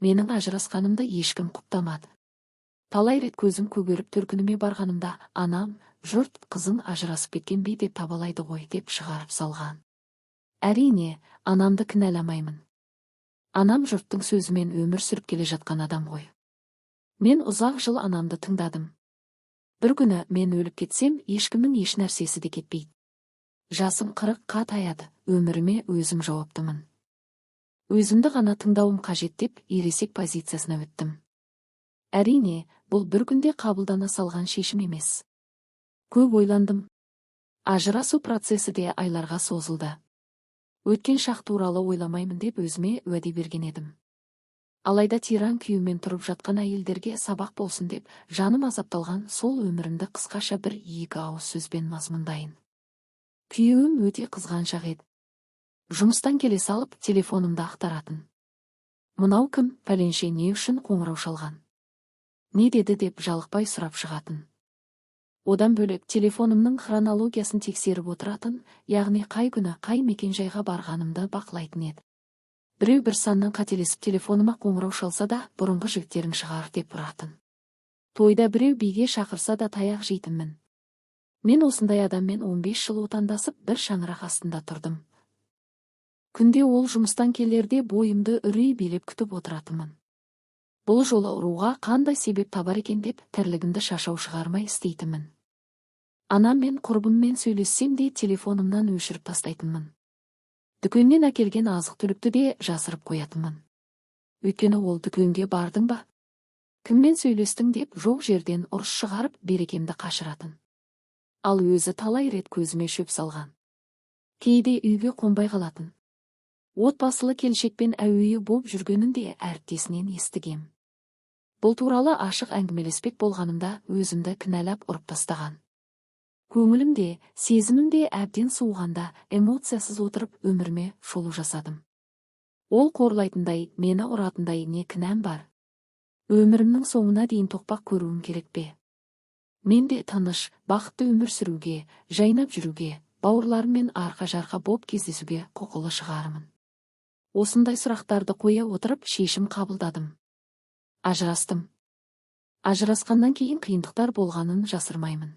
Менің ажырасқанымды ешкім құптамады. Талай рет көзім көгеріп төркініме барғанымда анам: «Жұрт қызың ажырасып кеткен бе деп табалайды ғой», – деп шығарып салған. Әрине, анамды кінәламаймын. Анам жұрттың сөзімен өмір сүріп келе жатқан адам ғой. Мен ұзақ жыл анамды тыңдадым. Бір күні мен өліп кетсем, ешкімнің еш нәрсесі де кетпейді. Жасым 40-қа таяды, өміріме өзім жауаптымын. Өзімді ғана тыңдауым қажет деп, ересек позициясына өттім. Әрине, бұл бір күнде қабылдана салған шешім емес. Көп ойландым. Ажырасу процесі де айларға созылды. Өткен шақ туралы ойламаймын деп өзіме уәде берген едім. Алайда тиран күйеумен тұрып жатқан әйелдерге сабақ болсын деп, жаным азапталған сол өмірімді қысқаша бір екі ауыз сөзбен мазмұндайын. Күйеуім өте қызғаншақ еді. Жұмыстан келе салып, телефонымды ақтаратын. «Мынау кім, пәленше не үшін қоңырау шалған? Не деді?» – деп жалықпай сұрап шығатын. Одан бөлек, телефонымның хронологиясын тексеріп отыратын, яғни қай күні қай мекенжайға барғанымды бақылайтын еді. Біреу бір саннан қателесіп телефоныма қоңырау шалса да, «бұрынғы жігіттерің шығар» деп ұратын. Тойда біреу биге шақырса да, таяқ жейтінмін. Мен осындай адаммен 15 жыл отандасып, бір шаңырақ астында тұрдым. Күнде ол жұмыстан келерде бойымды үрей билеп күтіп отыратынмын. Бұл жолы ұруға қандай себеп табар екен деп, тірлігімді шашау шығармай істейтінмін. Анам мен құрбыммен сөйлессем де, телефонымнан өшіріп тастайтынмын. Дүкеннен әкелген азық-түлікті де жасырып қоятынмын. Өйткені ол «дүкенге бардың ба? Кіммен сөйлестің?» деп, жоқ жерден ұрыс шығарып, берекемді қашыратын. Ал өзі талай рет көзіме шөп салған. Кейде үйге қонбай қалатын. Отбасылы келіншекпен әуейі боп жүргенін де әріптесінен естігем. Бұл туралы ашық әңгімелеспек болғанымда, өзімді кінәлап, ұрып тастаған. Көңілім де, сезімім де әбден суығанда, эмоциясыз отырып, өміріме шолу жасадым. Ол қорлайтындай, мені ұратындай не кінәм бар? Өмірімнің соңына дейін тоқпақ көруім керек пе? Мен де тыныш, бақытты өмір сүруге, жайнап жүруге, бауырларыммен арқа-жарқа боп кездесуге құқылы шығармын. Осындай сұрақтарды қоя отырып, шешім қабылдадым. Ажырастым. Ажырасқаннан кейін қиындықтар болғанын жасырмаймын.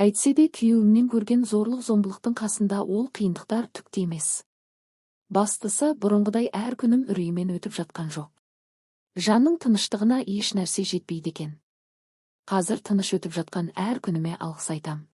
Әйтсе де, күйеуімнен көрген зорлық-зомбылықтың қасында ол қиындықтар түк те емес. Бастысы, бұрынғыдай әр күнім үреймен өтіп жатқан жоқ. Жанның тыныштығына еш нәрсе жетпейді екен. Қазір тыныш өтіп жатқан әр күніме алғыс айтам.